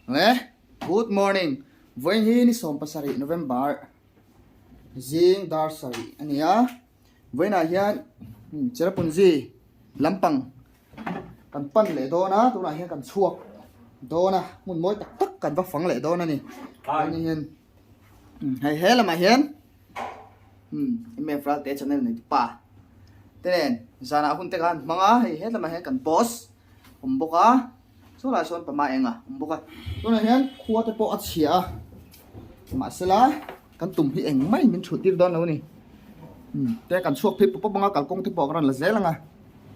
Le good morning vawiin hi ni 17 November zing dar sarih a ni a vawiinah hian Cherrapunji lampang kan pan leh dawn a tunah hian kan chhuak dawn a hmun mawi tak tak kan va fang leh dawn a ni vawiin hian hei he lamah hian MF Ralte channel nei tu pa te nen zanah hun te kha an hmang a hei he lamah hian kan boss awm bawk a. Saw lai sawn pama eng a awm bawk a, tunah hian khua te pawh a chhia a, mahsela kan tum hi eng mai min chhut tir dawn lo a ni, umm te kan chhuak phei pawp pawp ang a kalkawng te pawh ka rawn la zel ang a,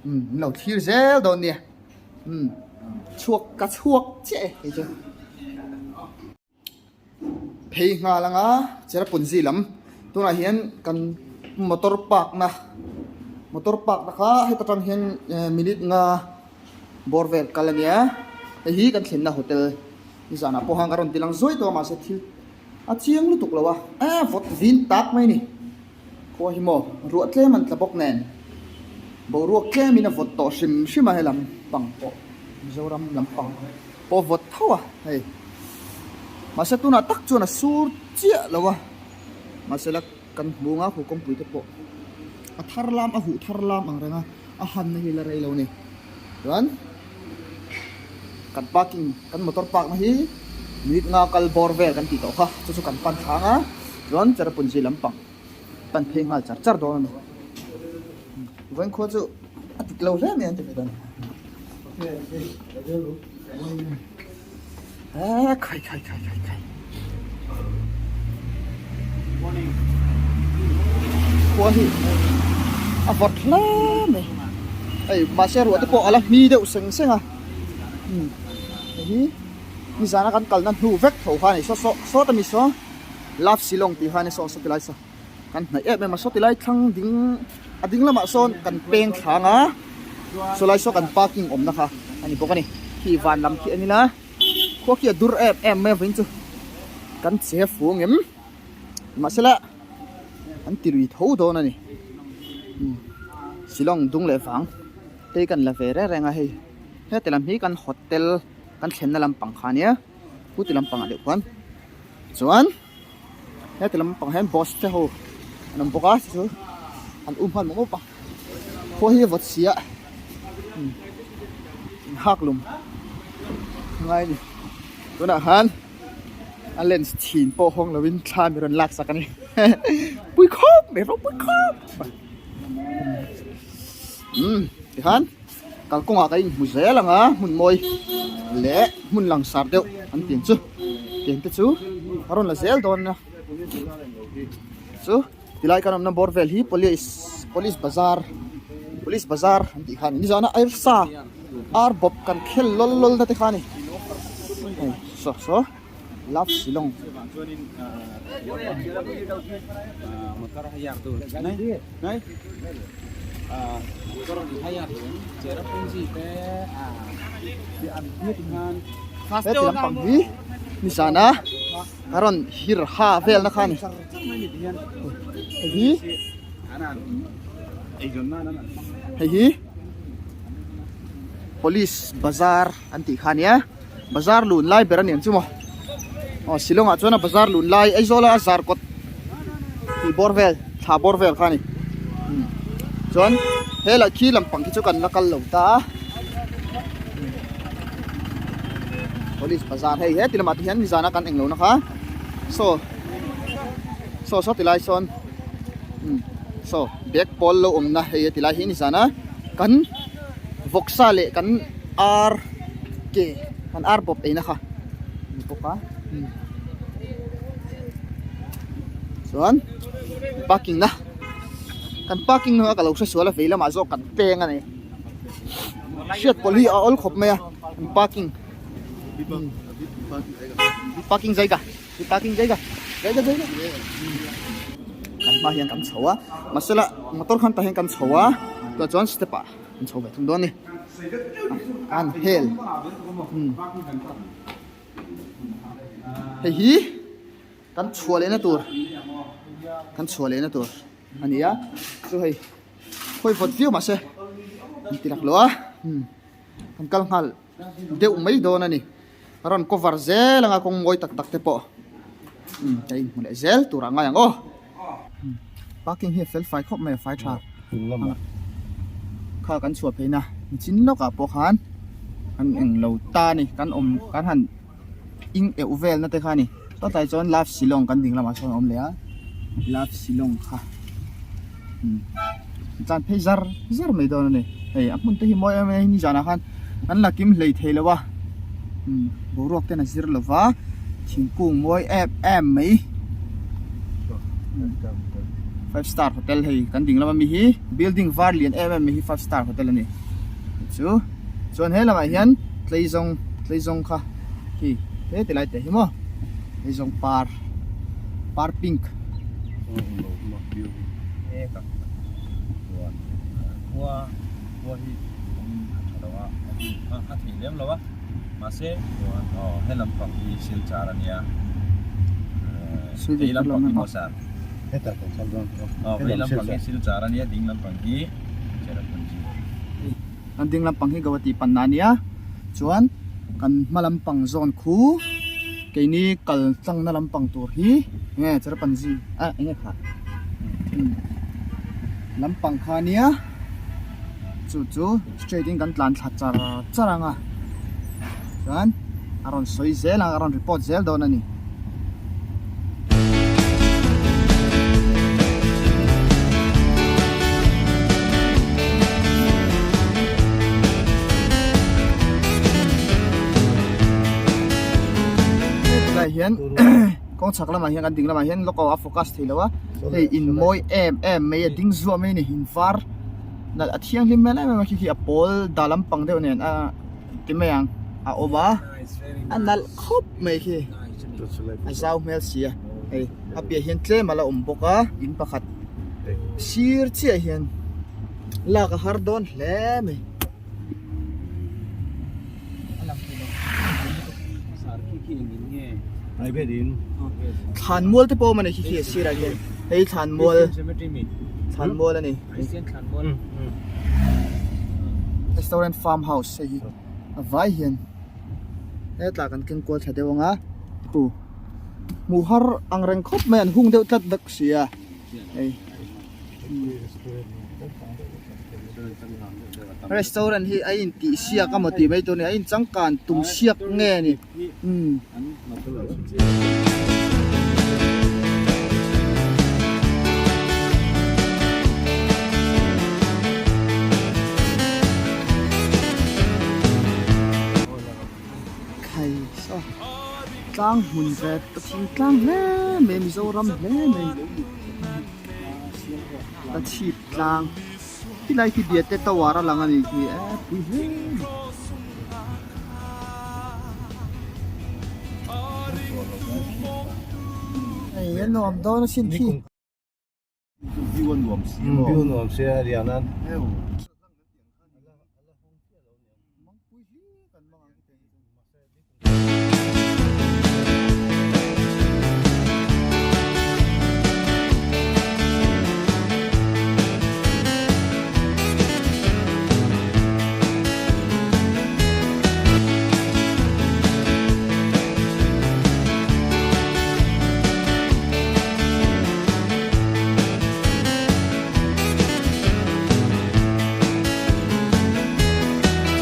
umm min lo thlir zel dawn nia, umm chhuak ka chhuak chiah e hei chu. Phei nghal anga Cherrapunji lam tunah hian kan motor park na motor park na kha heta tang hian minute nga bawr vel kal ania hei hi kan thlenna hotel nizanah pawh khan ka rawn ti lang zuai tawh a mahse thil a chiang lutuk lo a eh vawt vin tak mai a ni khua hi maw ruah tlem an tla bawk nen boruak tlemin a vawt tawh hrim hrim a helam pang pawh Mizoram lampang. Pawh vawt tho a hei mahse tunah tak chuan a sur chiah lo a mahse la kan hmu nga khu kawngpui te pawh a thar lam a huh thar lam ang reng a a han na hi la rei lo a ni chuan kan parking kan motor park na hi minute nga kal bawr vel kan tih tawh kha chu chu kan pan thlang a chuan Cherrapunji lampang pan phei nghal char char dawn a ni. Vawiin khua chu a dik lo hle mai an ti ve dawn. Ah, khai khai khai khai khai. Khua hi a vawt hle mai. Hei mahse ruah te pawh a la hmi deuh seng seng a. Hei hi nizana kan kalna hnu vek tho kha a ni. Saw saw saw ta mi saw Love Shillong tih kha a ni saw saw ti lai saw. Kan hnaih em em a saw tilai thlang ding a ding lamah sawn kan peng thlang a saw lai saw kan parking awmna kha a ni bawk a ni khi van lam khi a ni la khua khi a dur em em mai avangin chu kan che fu ang em mahsela an ti lui tho dawn a ni Shillong dung leh vang te hi kan la ve reng reng a hei heti lam hi kan hotel kan thlenna lampang kha a nia huti lampangah deuh khuan chuan. Heti lampang hian boss te ho an awm bawk a chu an um hman mawp mawp a khua hi a vawt si a inhak lum ngai a ni tunah khan a lens chhin pawh hawng lovin thla mi rawn lak sak a ni pui khawp mai ropui khawp mai umm tikhan. Kalkawngah ka inhmu zel ang a, hmun mawi leh hmun langsar deuh an tih ang chu tiang te chu a rawn la zel dawn a chu tilai kan awmna bawr vel hi police police bazar police bazar an tih kha a ni nizana arsa ar bawp kan khel lawl lawl na te kha a ni hei saw saw love shillong. Heti lampang hi nizana a rawn hir ha vel na kha a ni hei hi hei hi police bazar an tih kha a nia. Bazar lun lai ber a ni ang chu maw aw Shillong ah chuan a bazar lun lai Aizawl a zar kawt tih bawr vel thla bawr vel kha a ni chuan he lah khi lampang khi chu kan la kal lo ta a police bazar hei heti lamah te hian nizan a kan englo na kha saw saw saw ti lai sawn saw bag pawl lo awmna hei heti lai hi nizan a kan vawksa leh kan ar ke kan ar bawp eina kha ni bawk a chuan parking na kan parking na ka lo hre sual a vei lamah zawk kan peng a ni hriat pawlh hi a awl khawp mai a kan parking parking zai ka parking zai ka zai ka zai ka kan hma hian kan chho a mahsela motor khan tah hian kan chho a tah chuan step ah An chho ve thung dawn a ni. An hel. Hei hi kan chhuah lehna tur kan chhuah lehna tur a ni a chu hei khawi vawt viau mahse an ti lak lo a kan kal nghal deuh mai dawn a ni. A rawn cover zel anga kawng mawi tak tak te pawh umm ka inhmu leh zel tur a ngai ang aw. Parking hi a fel fai khawp mai a fai tha kha kan chhuah phei na nichin lawkah pawh khan kan eng lo ta a ni kan awm kan han ing euh vel na te kha a ni chutah chuan love shillong kan ding lamah sawn a awm leh a love shillong kha umm tlan phei zar zar mai dawn a ni hei a hmun te hi mawi em em a nizanah khan an la kim hlei thei lo a umm boruak ten a zir lo va thingkung mawi em em mai five star hotel hei kan ding lama mi hi building var lian em em mai hi five star hotel a ni chu chuan he lamah hian tleizawng tleizawng kha khi he ti lai te hi maw tleizawng par par pink. Khua hi awmin a tha lo a, a theih lem lo a, mahse aw he lampang hi Silchar a nia, vei lampang hi maw sir? Aw vei lampang hi Silchar a nia, ding lampang hi Cherrapunji. Kan ding lampang hi Guwahati panna a nia, chuan kan hma lampang zawn khu keini kal tlangna lampang tur hi enge Cherrapunji ah enge kha lampang kha a nia. Chu chu straight in kan tlan thla char char ang a chuan a rawn sawi zel ang a rawn report zel dawn a ni. Hetlai hian kawng chhak lamah hian kan ding lamah hian lawk a focus thei lo a hei in mawi em em mai a ding zuah mai a ni in var. Nalh a thianghlim hmel em em a khi khi a pawl dah lampang deuh nen a ti mai ang a awm a a nalh khawp mai khi a zau hmel si a hei a piah hian tlem a la awm bawk a in pakhat sir chiah hian lak a har dawn hle mai. Thlan mual te pawh a awm a ni khi khi a sirah hian hei thlan mual thlan mual a ni restaurant farm house hei hi a vai hian hetah kan keng kual thla deuh ang a khu hmuh har ang reng khawp mai an hung deuh tlat bawk si a hei. Restaurant hi a in tih siak a maw tih mai tur a ni a in changkan tum siak nge a ni umm. Khai saw tlang hmun ve thingtlang hle mai Mizoram hle mai. Ka chhip tlang khilai khi Biate Tower a lang a ni khi e pui hle mai. Hei a nuam dawn asin khi. View a nuam si maw. View nuam si a rian a.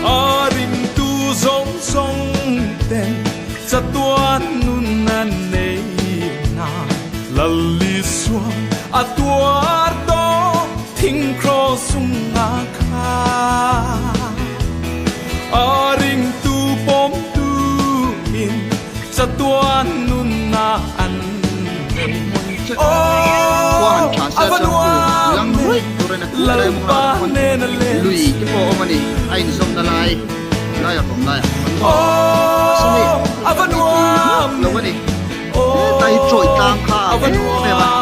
A ringtu zawng zawng ten chatuan nun an nei na Lal Isua a tuar tawh thing kraw sung a kha A ringtu pawmtu in chatuan nun na an nei Khua han tha sia chuan chu lang ruih turin a kut a mawng ah chuan lui te pawh a awm a ni a inzawmna lai lai a awm lai ah chuan mahse hei a tui hauh lo a ni hetlai hi tawih tlang kha a ang em em a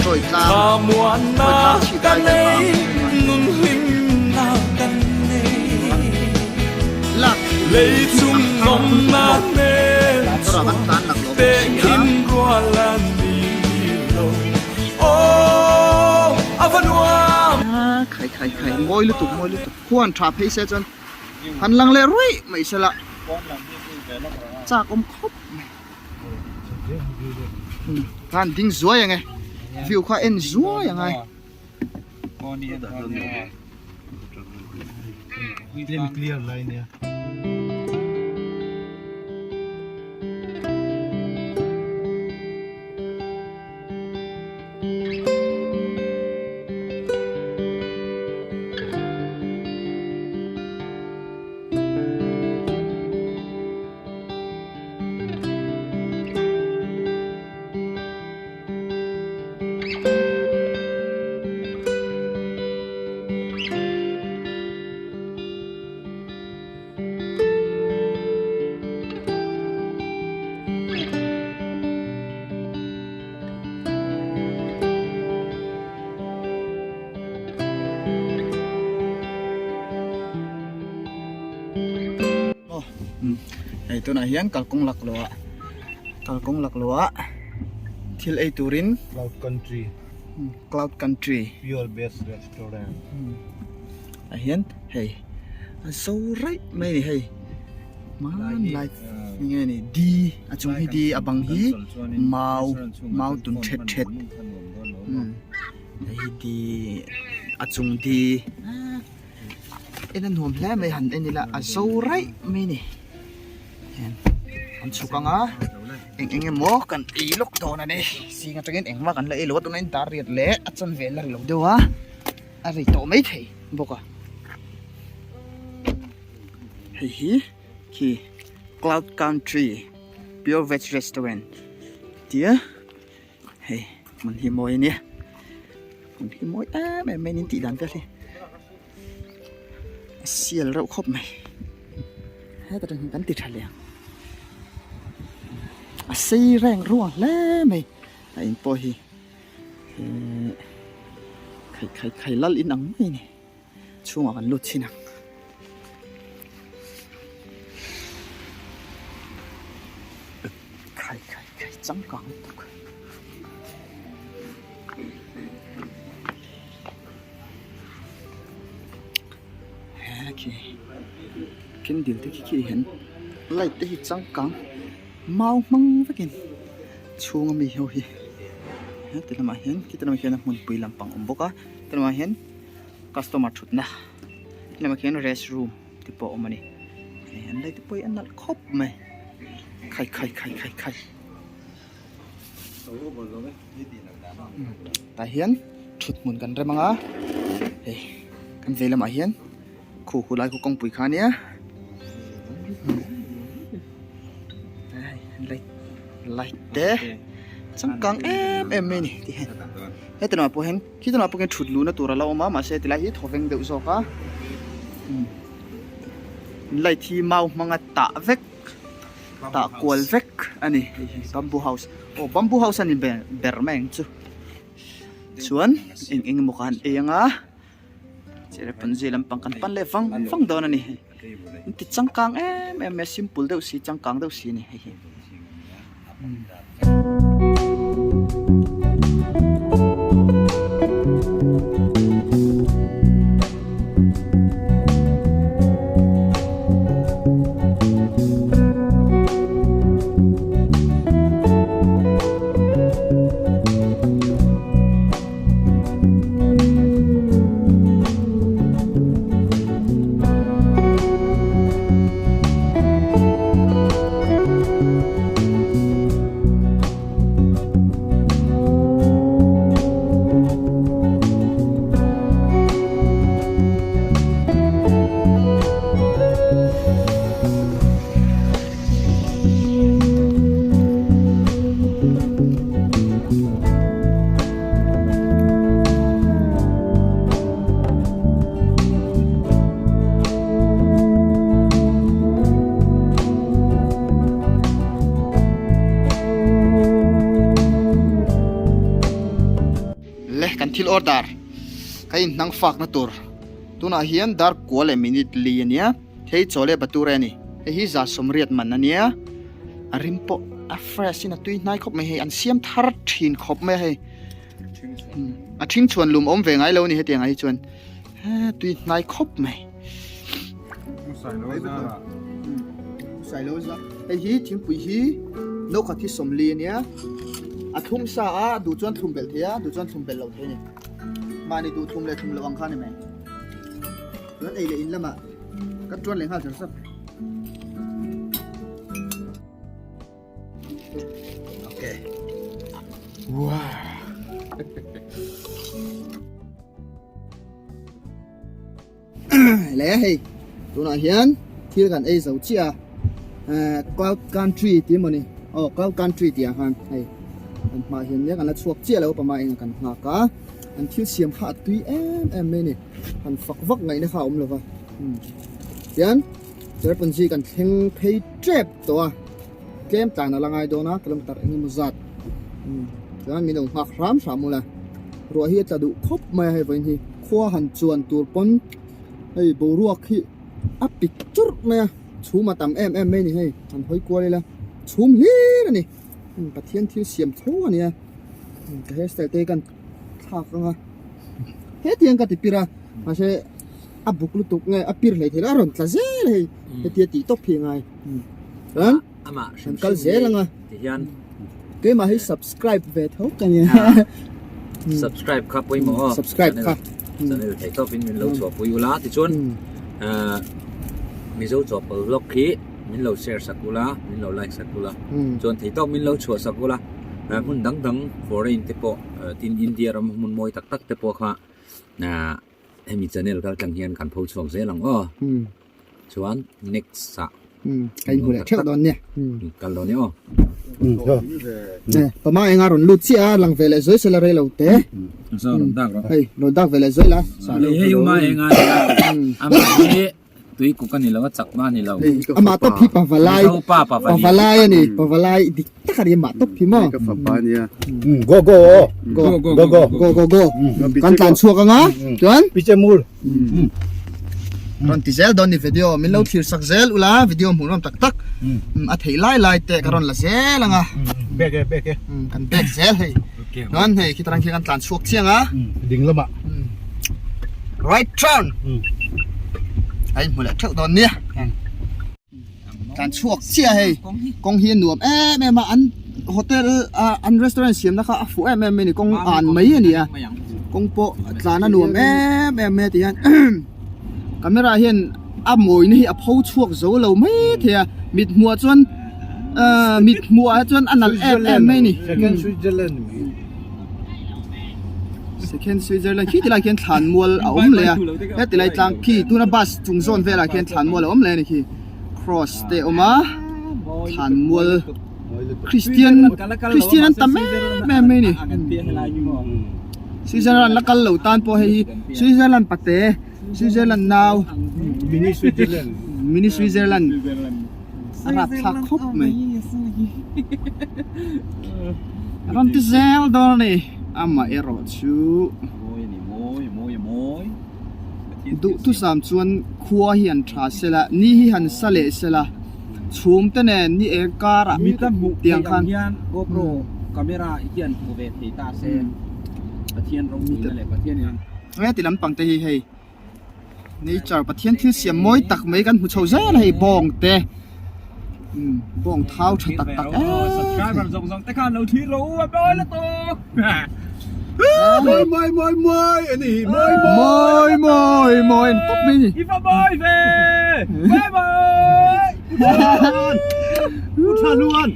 tawih tlang tawih tlang chhip lai vel kha a ang em em a lak a har lutuk maw motor ah kan tlan laklawh bawk si a. Khai khai khai mawi lutuk mawi lutuk khuan tha phei se chuan han lang leh ruih mai se la. chak awm khawp mai khan ding zuai ang e view kha en zuai ang ai clear lai nia Hei tunah hian kalkawng laklawh ah kalkawng laklawh ah thil ei turin Cloud Country Cloud Country Pure Best Restaurant ah hian hei a zo raih mai a ni hei hmanlai eng nge ni di a chung hi di a bang hi mau mau tun thet thet hei hi di a chung di en a nuam hle mai han en ila a zo raih mai a ni hian an chhuk ang a eng eng emaw kan ei lawk dawn a ni zing atangin engmah kan la ei lo a tunah hian dar riat leh a chanve la ri lo deuh a. A rei tawh mai thei bawk a hei hi khi cloud country pure veg restaurant tia hei hmun hi mawi ania hmun hi mawi em em mai a ni tih dan vel hi a sial reuh khawp mai heta tang hian kan ti tha leh ang a sei reng ruang hle mai a in pawh hi. Ehh khai khai khai lal in ang mai a ni chhungah kan lut chhin ang. Khai khai khai changkang lutuk. He khi candle te khi khi hian light te hi changkang mau hmang vekin chhunga mi ho hi heti lamah hian khiti lamah hian a hmunpui lampang a awm bawk a heti lamah hian customer thutna heti lamah khian rest room te pawh a awm a ni hei an light te pawh hi a nalh khawp mai khai khai khai khai khai tah hian thut hmun kan rem ang a hei kan vei lamah hian khu khu lai khu kawngpui kha ania light light te changkang em em mai a ni ti hian heti lamah pawh hian khi lamah pawh khian thut luhna tur a lo awm a mahse tilai hi thawveng deuh zawk a light hi mau hmanga tah vek. Tah kual vek a ni hei hi bamboo house aw bamboo house a ni ber ber mai ang chu chuan eng eng emaw kha an ei ang a cherrapunji lampang kan pan leh vang vang dawn a ni hei an ti changkang em em mai a simple deuh si changkang deuh si a ni hei hi. Le kan thil order ka in hnang fak na tur tunah hian dar kua leh minute li ania hei chaw leh bature ani hei hi za sawmriat man ania a rim pawh a fresh in a tui hnai khawp mai hei an siam thar thin khawp mai a hei a thing chhuan lum awm ve ngai lo a ni hetiang ah hi chuan he tui hnai khawp mai. Hei hi thingpui hi no khat hi 40 ania. A thlum sa a, duh chuan thlum belh thei a, duh chuan thlum belh loh thei a ni. Mahni duh thlum leh thlum loh ang kha a ni mai. Chuan ei leh in lamah kan tuan leh nghal zel sap. Okay. Wow. Le hei tunah hian thil kan ei zo chiah a cloud country tih emaw ni aw cloud country tih ah khan hei kan hmaah hian nia kan la chhuak chiah lo pama eng kan nghak a an thil siam kha a tui em em mai a ni han fak vak ngaihna kha a awm lova tian Cherrapunji kan thleng phei tep tawh a tlem tlan a la ngai dawn a kilometer eng emaw zat chuan min lo nghak hram hram ula ruah hi a tla duh khawp mai a hei vawiin hi khua han chuan tur pawn hei boruak hi a pik churh mai a chhum a tam em em mai a ni hei han hawi kual ila chhum hlir a ni Pathian thil siam tho a nia ka hair style te hi kan thlak ang a hetiang ka ti pir a mahse a buk lutuk nge a pir hlei thei lo a rawn tla zel hei hetia tih tawp hi a ngai chuan amah hrim kan kal zel anga ti hian keimah hi subscribe ve tho ka nia subscribe kha pawimawh aw subscribe kha channel thei tawp in min lo chhuah pui ula tichuan Mizo chawpawlh vlog khi min lo share sak ula min lo like sak ula chuan thei tawp min lo chhuah sak ula hmun dang dang foreign te pawh tin India ram hmun mawi tak tak te pawh kha hemi channel kal tlang hian kan pho chhuak zel ang aw chuan next ah ka inhmu leh theuh dawn nia kal dawn e aw pama enga rawn lut chiah a lang ve leh zuai sela rei lo te hei rawn dak ve leh zuai la hei uma enga ama hi Tui kuk a ni lo, a chakna a ni lo. Amah tawp hi pavalai, pavalai a ni, pavalai dik tak a ni amah tawp hi maw. Ka fapa a nia. Go go aw. Go go go. Go go go. Kan tlan chhuak anga chuan. Piche mur. Rawn ti zel dawn ni video min lo thlir sak zel ula video hmuh nuam tak tak a theih lai lai te ka rawn la zel anga. Bek e bek e. Kan bek zel hei. Chuan hei khitarang khi kan tlan chhuak chiang a. Ding lamah. Right turn. A inhmu leh theuh dawn nia. Tlan chhuak chiah hei. Kawng hi a nuam em em a an hotel an restaurant siamna kha a fuh em em mai a ni kawng an mai a ni a. Kawng pawh tlan a nuam em em mai a ti hian camera hian a mawina hi a pho chhuak zo lo mai thei a mit hmuh ah chuan mit hmuh ah chuan a nalh em em mai a ni. Second Switzerland mai. Second Switzerland khi tilai khian thlan mual a awm leh a heti lai tlang khi tuna bus chung zawn velah khian thlan mual a awm leh a ni khi cross te a awm a thlan mual Christian Christian an tam em em mai a ni Switzerland la kal lo tan pawh hei hi Switzerland pate Switzerland nau Mini Switzerland Mini Switzerland a rap thlak khawp mai a rawn ti zel dawn a ni amah erawh chu duhthusam chuan khua hi an tha sela ni hi han sa leh sela chhum te nen ni eng karah tiang khan GoPro camera hian hmu ve thei ta se Pathian ropuina leh Pathian in Heti lampang te hi hei Nature Pathian thil siam mawi tak mai kan hmu chho zel a hei bawng te umm bawng thau tha tak tak em Subscriber zawng zawng te khan lo thlir ro a mawi la tawk Mawi mawi mawi mawi a ni mawi mawi mawi mawi an tawp mai a ni I va mawi ve bye bye Pu tha luan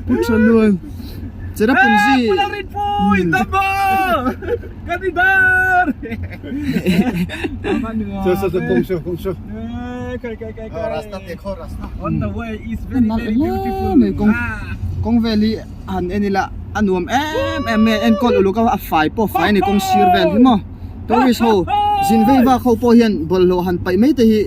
Pu tha luan Cherrapunji Pu Lalrinpui Damba Kan i dar! Sir, sir, sir, kawng sir, kawng sir. Kai, kai, kai, kai. Rasta te khaw rasta. On the way is very, very beautiful. Kawng, kawng vel hi han en ila a nuam em em mai enkawl uluk a a fai pawh fai a ni kawng sir vel hi maw. Tourist ho zin vei vak ho pawh hian bawlhhlawh han paih mai te hi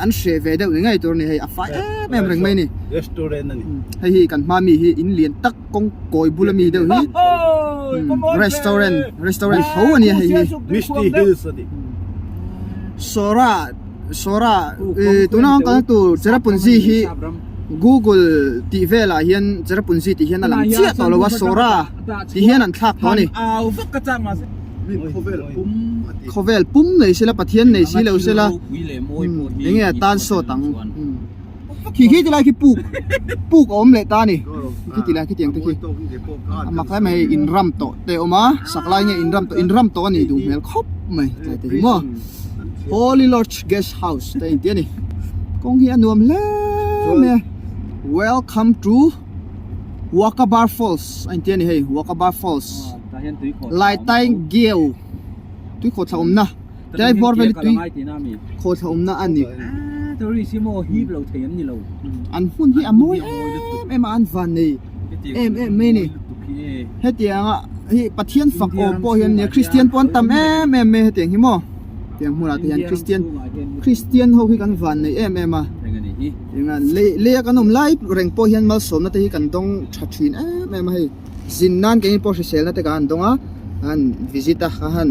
an hreh ve deuh ni ngei tur a ni hei a fai em em reng mai a ni. Restaurant a ni. Hei hi kan hma mi hi in lian tak kawng kawi bula mi deuh hi restaurant restaurant tho a nia hei hi Misty Hills a ni Sora Sora tuna ang kalna tur Cherrapunji hi Google tih velah hian Cherrapunji tih hian a lang chiah tawh lo a Sora tih hian an thlak tawh a ni khawvel pum nei sela Pathian nei si lo sela enge a tan sawt ang. Khi khi ti lai khi puk puk a awm leh ta a ni. Khi ti lai khi tiang te khi. A mak hle mai hei in ram tawh te a awm a, sak lai nge in ram tawh in ram tawh a nih duh hmel khawp mai tlai te hi maw. Holy Lodge Guest House te a inti a ni. Kawng hi a nuam hle mai a. Welcome to Wakabar Falls a inti a ni hei Wakabar Falls. Laitai Geu tui khawhthla awmna. Tlai bawr vel hi tui khawhthla awmna a ni. An hmun hi a mawi em em a an van nei em em mai a ni. Hetianga hi Pathian fak awm pawh hian nia Kristian pawh an tam em em mai hetiang hi maw. Tiang hmunah te hian Kristian Kristian ho hi kan van nei em em a. Enga lei leia kan awm lai reng pawh hian malsawmna te hi kan dawng tha thin em em a hei. Zin nan keini pawh hriselna te ka han dawng a, ka han visit a, ka han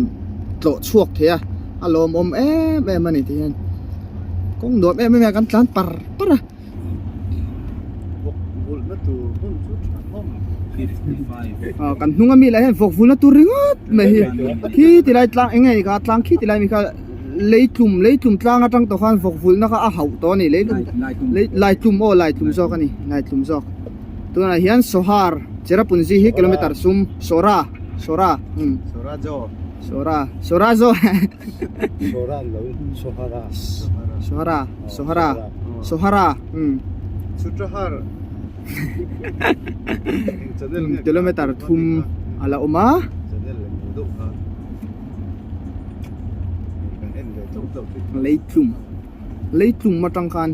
tlawh chhuak thei a, a lawmawm em em a ni ti hian kawng nuam em em a kan tlan par par a. Ah kan hnung ami lah hian vawk vulna tur ringawt mai hi khi ti lai tlang eng nge ni kha tlang khi ti lai mi kha leitlum leitlum tlang atang tawh khan vawk vulna kha a hauh tawh a ni leitlum laitlum aw laitlum zawk a ni laitlum zawk. Tunah hian Sohar Cherrapunji hi kilometer sum Sora Sora umm Sorajo Sora Sorajo Sora an lo Sohara Sohara Sohara Sohara umm Sutrahar kilometer thum a la awm a Leitlum Leitlum atang khan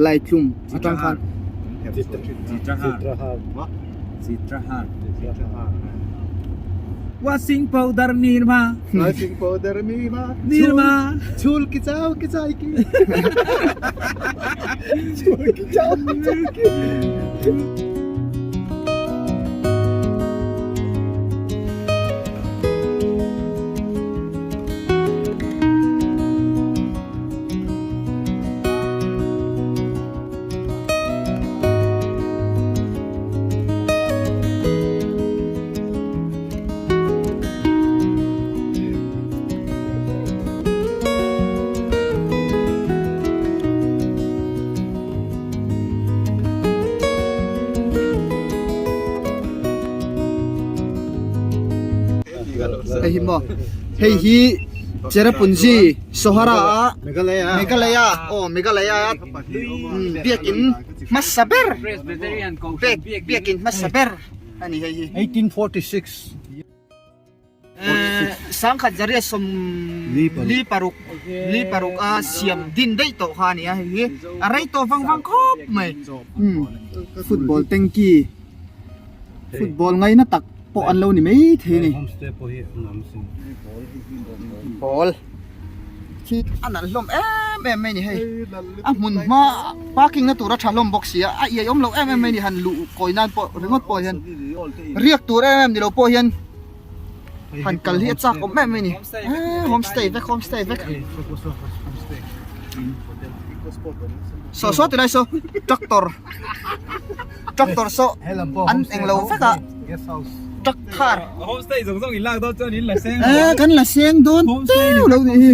Laitlum atang khan Chitrahar Washing powder Nirma Washing powder Nirma Nirma Chul ki chau ki chai ki Chul ki chau ki chai ki Hei hi maw hei hi Cherrapunji Sohara a Meghalaya aw Meghalaya a biakin hmasa ber biakin hmasa ber a ni hei hi. 1846 Sangkhat zaria sawm li paruk li paruk a siam din daih tawh kha a ni a hei hi a rei tawh vang vang khawp mai football tanky football ngaina tak pawh an lo ni mai thei a ni. Ball khi a nalh hlawm em em mai a ni hei a hmun hma parking na tur a tha hlawm bawk si a a iai awm loh em em mai a ni han luh kawi nan pawh ringawt pawh hian riak tur em em ni lo pawh hian han kal hi a chak awm em mai a ni eee homestay vek homestay vek saw saw ti lai saw tractor. Tractor saw an englo vek a truck thar Homestay zawng zawng in lak dawn chuan in la seng eh kan la seng dawn teuh lo nih hi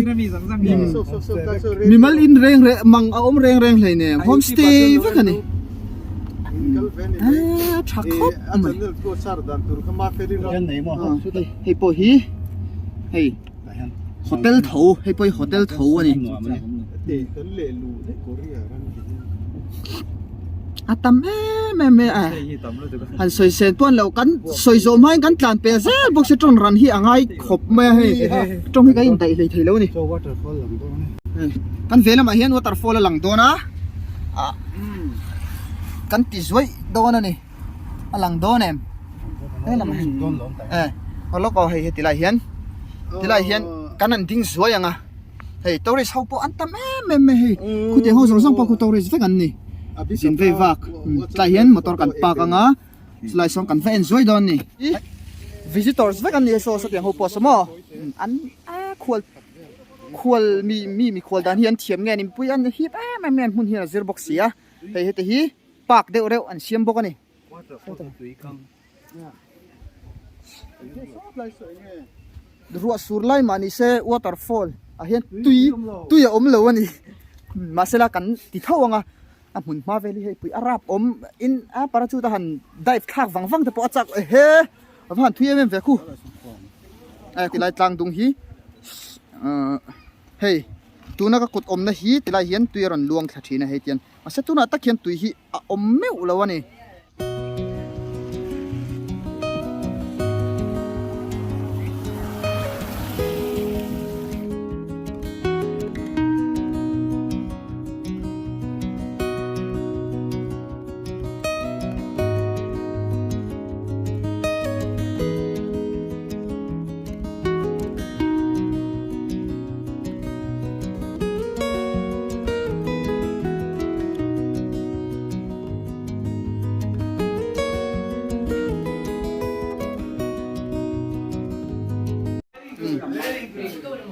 mimal in reng reng mang a awm reng reng hlei nen homestay vek a ni eh a tha khawp mai hei pawh hi hei hotel tho hei pawh hi hotel tho a ni. A tam em em mai a han sawi sen pawh an lo kan sawi zawh hmain kan tlan pel zel bawk sia tawng ran hi a ngai khawp mai a hei tawng hi kan indaih hlei thei lo a ni kan ve lamah hian waterfall a lang dawn a ah kan ti zuaih dawn a ni a lang dawn em he lamah hian eh aw lawk aw hei heti lai hian tilai hian kan han ding zuai ang a. Hei tourist ho pawh an tam em em mai hei khutiang ho zawng zawng pawh khu tourist vek an ni zin vei vak tlai hian motor kan park anga chulai sawn kan va en zuai dawn a ni visitors vek an ni saw sawtiang ho pawh saw maw an a khual khual mi mi mikhual dan hi an thiam nge an inpui an hip em em mai an hmun hian a zir bawk si a hei heti hi park deuh reuh an siam bawk a ni. Ruah sur lai mah ni se waterfall ah hian tui tui a awm lo a ni mahsela kan ti tho ang a. A hmun hma vel hi hei pui a rap awm in a parachute a han dive thlak vang vang te pawh a chak ehe a va han thui em em ve khu a tilai tlang dung hi ahh hei tuna ka kut awmna hi tilai hian tui a rawn luang thla thin a hei tian mahse tunah tak hian tui hi a awm meuh lo a ni.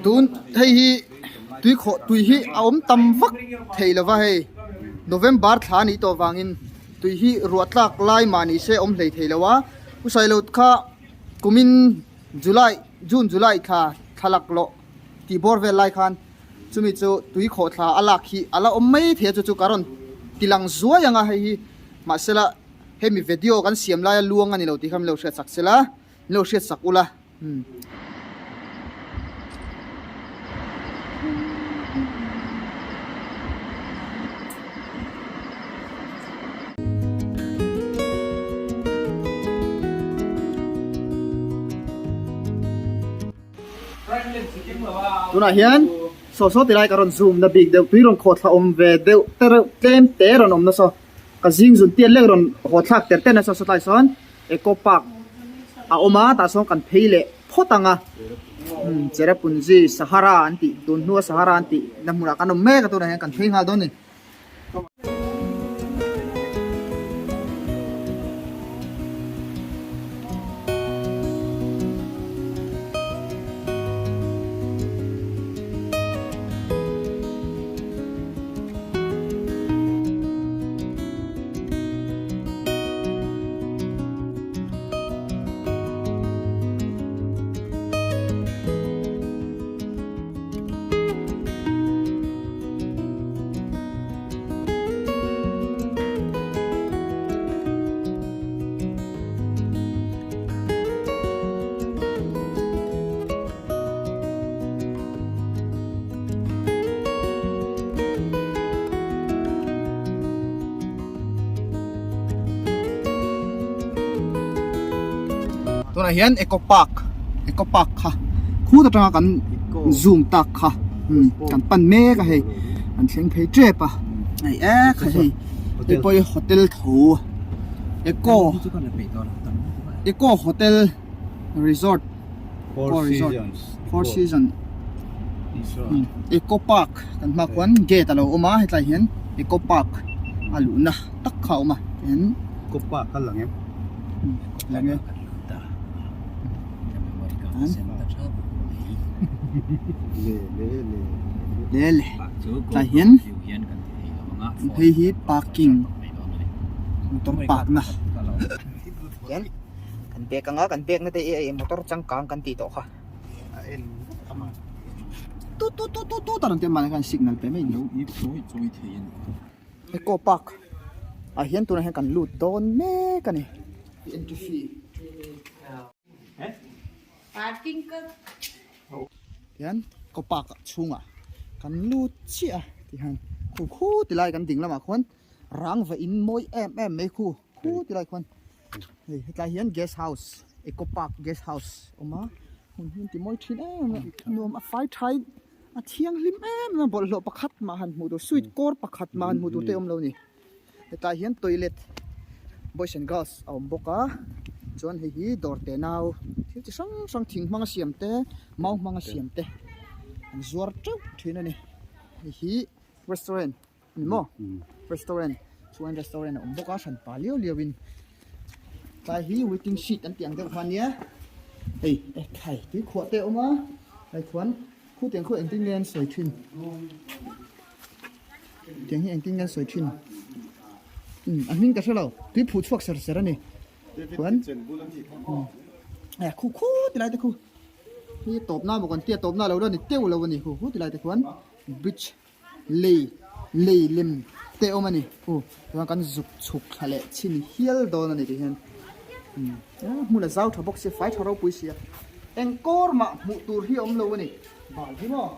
Tun hei hi tui khawh tui hi a awm tam vak thei lova hei November thla a nih tawh vangin tui hi ruah tlak lai mah ni se awm hlei thei lo a u sailo kha kumin July June July thla thla laklawh tih bawr vel lai khan chumi chu tui khawh thla a lak hi a la awm mai thei a chu chu ka rawn ti lang zuai ang a hei hi mahsela hemi video kan siam laia luang a ni lo tih kha min lo hriat sak sela min lo hriat sak ula umm. Tunah hian saw saw tilai ka rawn zoom na bik deuh tui rawn khawh thla awm ve deuh te reuh tlem te rawn awm nasa ka zing zun tiat lek rawn haw thlak ter ter nasa saw tlai sawn eco park a awm a tah sawn kan phei leh phawt ang a umm Cherrapunji Sahara an tih tun hnua Sahara an tih na hmunah kan awm mek a tunah hian kan phei nghal dawn a ni. Tunah hian Eco Park Eco Park kha khut atanga kan zoom tak kha kan pan mek a hei an thleng phei tep a hei ek hei hei pawh hi hotel tho Eco Eco Hotel Resort Eco Resort Four Seasons Eco Park kan hma khuan gate a lo awm a hetlai hian Eco Park a luhna tak kha a awm a tihian Eco Park a lang em lang e. Le le tah hian hei hi parking motor park na hian kan bag anga kan bag na te hi motor changkang kan tih tawh kha tut tut tut tut tut a rawn ti a mahni khan signal pe mai ni eco park ah hian tunah hian kan lut dawn mek a ni entry fee. Tihian kaw park ah chhungah kan lut chiah a tihian khu khu ti lai kan ding lamah khuan rangva in mawi em em mai khu khu ti lai khuan hei hetlai hian guest house eco park guest house a awm a hmun hi an ti mawi thin em em a nuam a fai tha in a thianghlim em em a bawlhhlawh pakhat mah han hmuh tur sweet kawr pakhat mah han hmuh tur te a awm lo a ni. Hetah hian toilet boys and girls a awm bawk a chuan hei hi dawr te nau thil chi hrang hrang thing hmanga siam te mau hmanga siam te an zuar teuh thin a ni hei hi restaurant a ni maw restaurant chuan restaurant a awm bawk a hran pa liau liau in tlai hi waiting sheet an tih ang deuh kha ania hei ekhai tui khuah te a awm a tlai khuan khutiang khaw engtin nge an sawi thin. Tiang hi engtin nge an sawi thin? Umm a hming ka hre lo, tui phuh chhuak ser ser a ni. Chuan umm eh khu khu ti lai te khu hi tawpna maw kan tia tawpna lo la ni teuh lo a ni khu khu ti lai te khuan bridge lei. Lei lem te awm a ni. U chuan kan zuk chhuk thla leh chhin hial dawn a ni tihian umm hmun a zau tha bawk sia fai tha ropui sia eng kawr mah hmuh tur hi a awm lo a ni bal hi maw.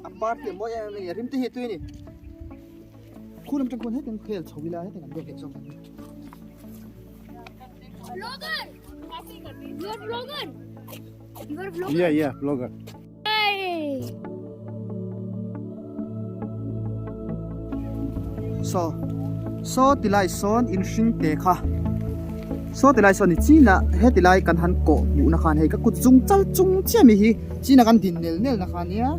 A party a mawi em em a ni a rim te hi a tui a ni khu lam tang khuan hetiang khel chho ila hetiang an biak leh zawk ang. Vlogger! You are vlogger? You are vlogger? Yeah, yeah, vlogger. Saw saw ti lai sawn in hring te kha saw ti lai sawn ni china he ti lai kan han kawh hmuh na khan hei ka kut chung chal chung chiah mi hi china kan din nel nel na kha nia.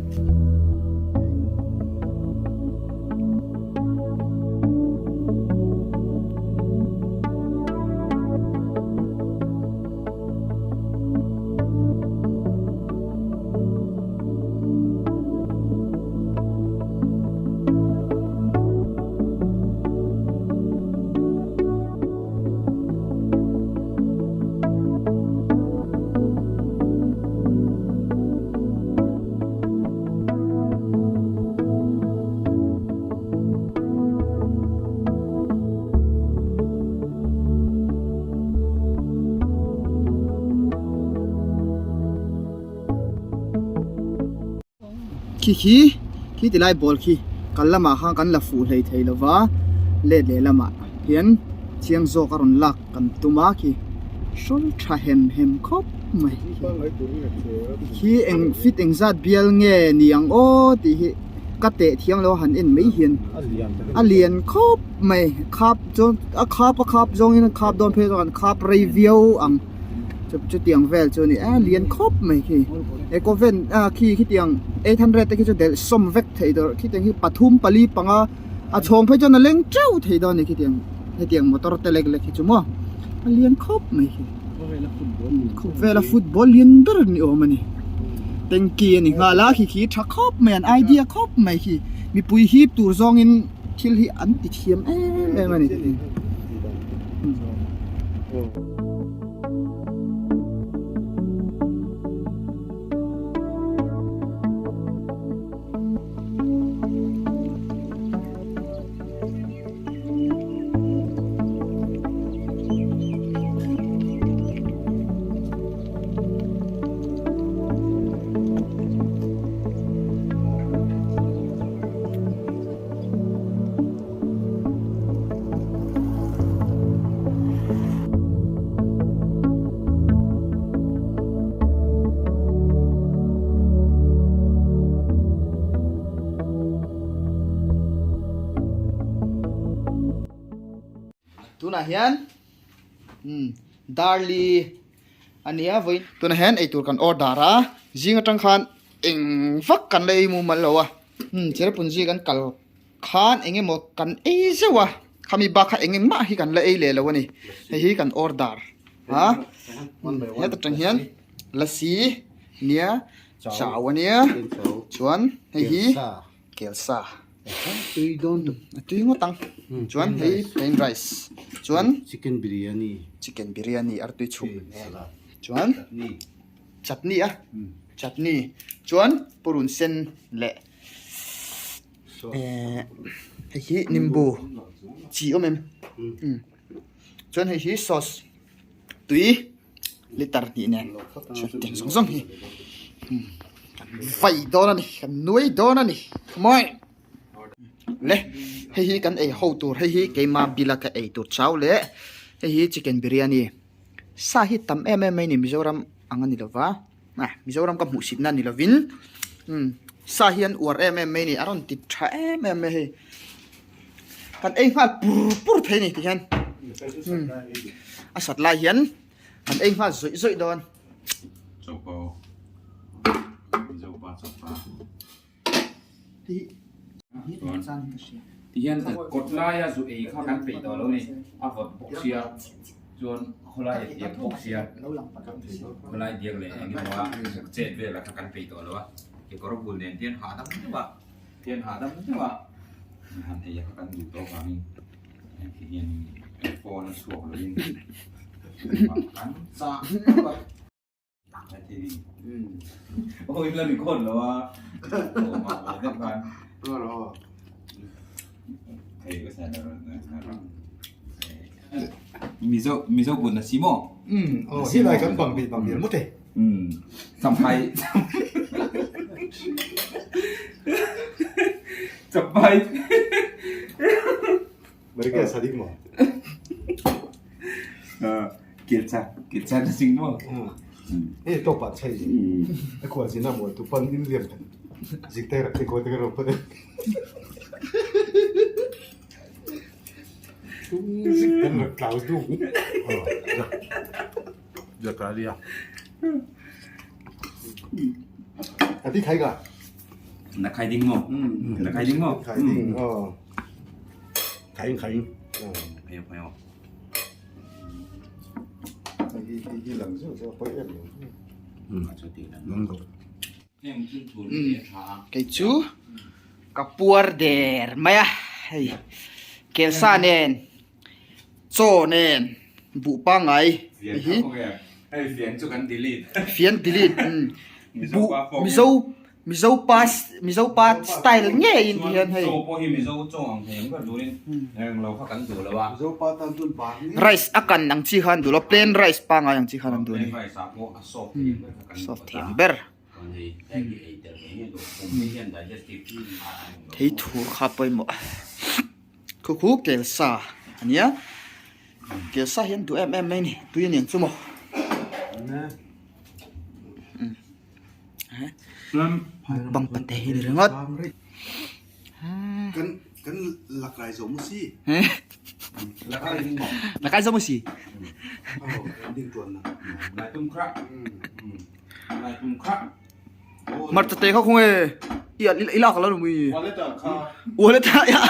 Khi khi khi ti lai ball khi kal lamah khan kan la fuh hlei thei lova let leh lamah hian chiang zawk a rawn lak kan tum a khi hrawl tha hem hem khawp mai khi eng fit engzat bial nge ni ang aw tih hi ka teh thiang lo a han en mai hian a lian khawp mai khap chuan a khap a khap zawngin a khap dawn phei chuan an khap rei viau ang chutiang vel chu a ni a lian khawp mai khi ecoven a khi khitiang 800 te khi chu delh sawm vek thei dawrh khitiang hi pathum pali panga a chhawng phei chuan a leng teuh thei dawn a ni khitiang hetiang motor te lek lek hi chu maw a lian khawp mai khi khawvela football lian ber ni awm a ni tanky a ni nghal a khi khi tha khawp mai an idea khawp mai khi mipui hip tur zawngin thil hi an ti thiam em em a ni. Tunah hian umm darli a nia vawiin tunah hian eitur kan order a zing atang khan eng vak kan la ei mumal lo a umm cherrapunji kan kal khan eng emaw kan ei zeuh a khami bak kha eng engmah hi kan la ei leh lo a ni hei hi kan order a heta tang hian lassi nia chau a nia chuan hei hi kelsa a tui ngawt ang chuan hei plain rice chuan chicken biryani chicken biryani artui chhum chuan chutney a chutney chuan purun sen leh. Ehh hei hi nimbu chi awm em chuan hei hi sauce tui liter hnih nen chuan zawng zawng hi kan vai dawn a ni kan nuai dawn a ni mawi le hei hi kan ei ho tur hei hi keima bila ka ei tur chau leh hei hi chicken biryani sa hi tam em em mai a ni Mizoram ang a ni lova. Ah Mizoram ka hmuh sitna ni lovin umm sa hi an uar em em mai a ni a rawn ti tha em em mai hei kan ei nghal pur pur thei a ni ti hian umm a sat lai hian kan ei nghal zawih zawih dawn. Choka Mizopa choka. Ti hian kawt laia zu ei kha kan peih tawh lo ni a vawt bawk sia. Chuan khawlai a diak bawk sia, khawlai diak leh eng emaw a chet vel a kha kan peih tawh lo a, kekawr bul nen hian hahdam deuh a, hian hahdam deuh a han ei a kha kan duh tawh avangin heti hian phone a chhuak lovin kan chah tawp a. Aw in la record lo a. Mizo Mizo bun a si maw? Um aw hi lai kan bang bi bang bi mo te. Um champhai champhai Mereka sadik mo. Kilcha kilcha na sing mo. E to pa chai. E kwa zina mo tu pan in liam kan. Zik te rak te ko te ro pa. Tung zik kan rak tlau du. Ja ka lia. Ati khai ga. Na khai ding mo. Na khai ding mo. Khai ding. Oh. Khai khai. Phayo phayo. Hi hi lang chu chu poi em. Kei chu ka puar der mai a hei kelsa nen chaw nen buh pangngai hi fian delete buh mizo Mizo pa Mizo pa style ngeiin ti hian hei. Chaw pawh hi Mizo chaw ang thei ang ber turin reng lo kha kan duh lo a. Mizo pa tan chuan bang ngei. Rice a kan ang chi khan duh lo plain rice pangngai ang chi khan an duh a ni. Plain rice ah pawh a soft thei ang ber kha kan duh a. Soft thei ang ber. Chuan hei heng hi ei tel ngei ngei duh pum te hian digestive hi a awm lo. Thei thur kha pawimawh. Khu khu kel sa a nia. Kel sa hi an duh em em mai a ni tui a ni ang chu maw. Mukbang pate hi ni ringawt. Kan kan lakai zo mu si. Lakai zo mu si. Ding tuan na. Lai tum khra. Lai tum khra. Mar tate kha khung e. I i lak lo mui. Wallet kha. Wallet ya.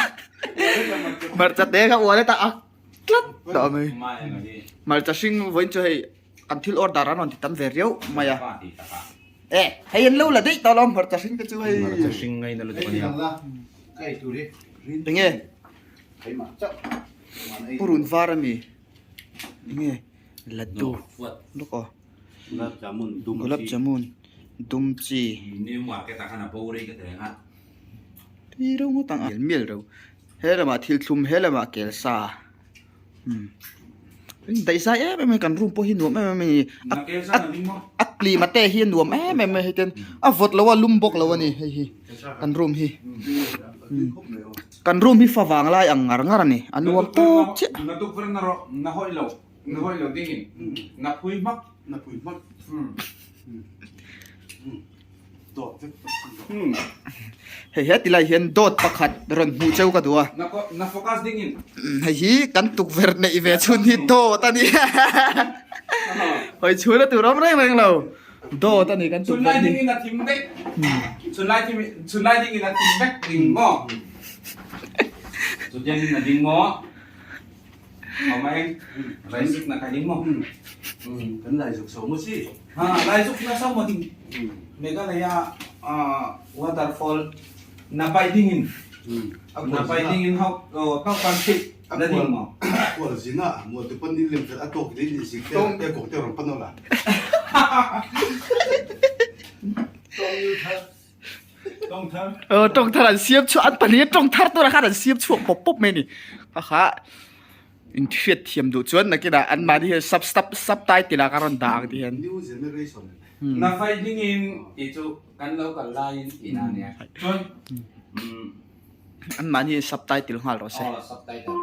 Mar tate kha wallet a tlat ta mai. Mar cha hring voin chu hei Kan thil order an rawn ti tam ve riau mai a. E, hei an lo la daih tawh alawm hmarcha hring te chu hei. Hmarcha hring ngai na lutuk ania. Enge? Purun var ami. Enge? Laddu. Luk aw. Gulab jamun dum chi. Gulab jamun dum chi. New market ah khan a bo rei ka ti reng a. Tui reuh ngawt ang a. Mial mial reuh. He lamah thil thlum, he lamah kel sa. Daih zai em em mai kan room pawh hi nuam em em a ni a klima te hi a nuam em em mai hei ten a vawt lo a lum bawk lo a ni hei hi kan room hi kan room hi fa vang lai ang ngar ngar a ni a nuam tawk chiah. Hei he tilai hian dawt pakhat rawn hmuh cheu ka duh a. Hei hi kan tukverh neih ve chhun hi dawt a ni. Hawi chhun a tur awm reng reng lo. Dawt a ni kan tukverh hi. Kan lai zuk so maw si? Ha, lai zuk na so maw ding? Meghalaya waterfall na pai ding in. Na pai ding in hau tau kan thik na ding maw? Kual zina maw tu pan in lem khat a tawk din in zik te te kok te rawn pan ola. Ờ, tawng thar an siam chhuak an pahnih in tawng thar turah khan an siam chhuak pawp pawp mai a ni. Kha kha inhriat thiam duh chuan nakinah anmahni hian sub sub subtitle ah ka rawn dah ang ti hian. New generation. Na fai dingin tih chu kan lo kal laiin tih na ania. Chuan Anmahni hian subtitle nghal rawh se. Aw subtitle.